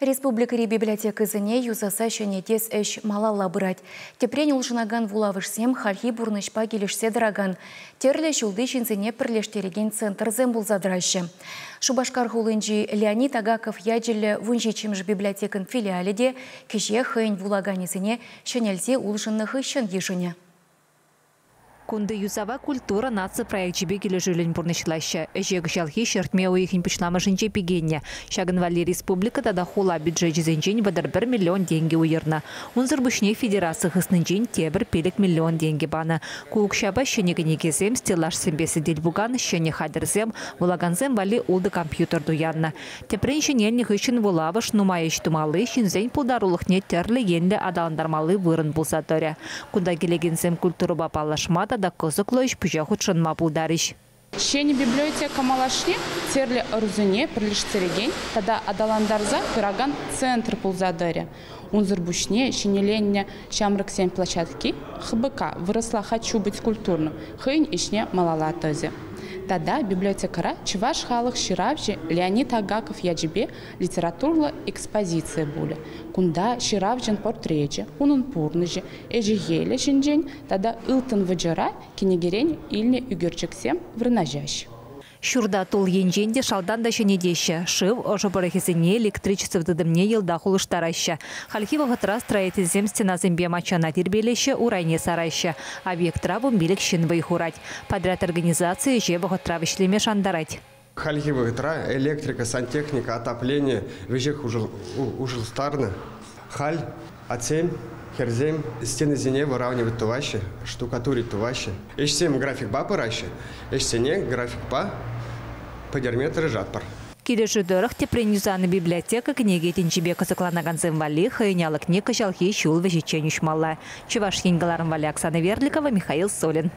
Республикӑри библиотекӑсене юсаса ҫӗнетес ӗҫ малалла пырать. Тӗпрен улшӑнакан вулавӑшсем хальхи пурнӑҫпа килӗшсе тӑракан, тӗрлӗ ҫулти ҫынсене пӗрлештерекен центрсем пулса тӑраҫҫӗ. Шупашкар хулинчи Леонид Агаков ячӗллӗ 17-мӗш библиотекӑн филиалӗ те кӗҫех хӑйӗн вулаканӗсене ҫӗнелсе улшӑннӑ хыҫҫӑн йышӑнӗ. Кунти юсава «Культура» наци проекчӗпе килӗшӳллӗн пурнӑҫлаҫҫӗ. Ӗҫе кӑҫалхи ҫӗртме уйӑхӗн пуҫламӑшӗнче пикеннӗ. Ҫакӑн валли республика тата хула бюджечӗсенчен 31 миллион тенкӗ уйӑрнӑ. Унсӑр пуҫне федераци хыснинчен тепӗр 5 миллион тенкӗ панӑ. Ку укҫапа ҫӗнӗ кӗнекесем, стеллажсемпе сӗтел-пукан, ҫӗнӗ хатӗрсем, вулакансем валли ултӑ компьютер туяннӑ. Тӗпрен ҫӗнелнӗ хыҫҫӑн вулавӑш нумай ӗҫ тумалли, ҫынсен пултарулӑхне тӗрлӗ енлӗ аталантармалли вырӑн пулса тӑрӗ. Кунта килекенсем культурӑпа паллашма тата кӑсӑклӑ ӗҫ-пуҫа хутшӑнма пултарӗҫ. Ҫӗнӗ библиотека малашне тӗрлӗ ӑрусене пӗрлештерекен тата аталантарса пыракан центр пулса тӑрӗ. Унсӑр пуҫне ҫӗнӗленнӗ ҫамрӑксен площадки ХБК вырӑсла «Хочу быть культурным» хӑйӗн ӗҫне малалла тӑсӗ. Тата библиотекӑра чӑваш халӑх ҫыравҫи Леонид Агаков ячӗпе литературлӑ экспозици пулӗ. Кунта ҫыравҫӑн портречӗ, унӑн пурнӑҫӗ, ӗҫӗ-хӗлӗ ҫинчен тата ылтӑн вӑчӑра кӗнекерен илнӗ ӳкерчӗксем вырнаҫаҫҫӗ. Ҫурта тул енчен те, шалтан та ҫӗнетеҫҫӗ. Шыв, ӑшӑ пӑрӑхӗсене, электричество тытӑмне йӑлтах улӑштараҫҫӗ. Хальхи вӑхӑтра строительсем стенасемпе маччана тирпейлеҫҫӗ, урайне сараҫҫӗ. Объектра 15 ҫын вӑй хурать. Подряд организацийӗ ӗҫе вӑхӑтра вӗҫлеме шантарать. Хальхи вӑхӑтра электрика, сантехника, отопление веҫех улӑштарнӑ. Халь атьсем, хӗрсем стенасене выравнивать тӑваҫҫӗ, штукатурить тӑваҫҫӗ. Ӗҫсем графикпа пыраҫҫӗ, ӗҫсене графикпа пӗтерме тӑрӑшатпӑр. Килӗшӳ тӑрӑх тӗпрен юсанӑ библиотека кӗнеке тӗнчипе кӑсӑкланакансем валли хӑйӗн алӑкне кӑҫалхи ҫул вӗҫӗччен уҫмалла. Чӑваш Ен кӑларӑм валли Оксана Верликова, Михаил Солин.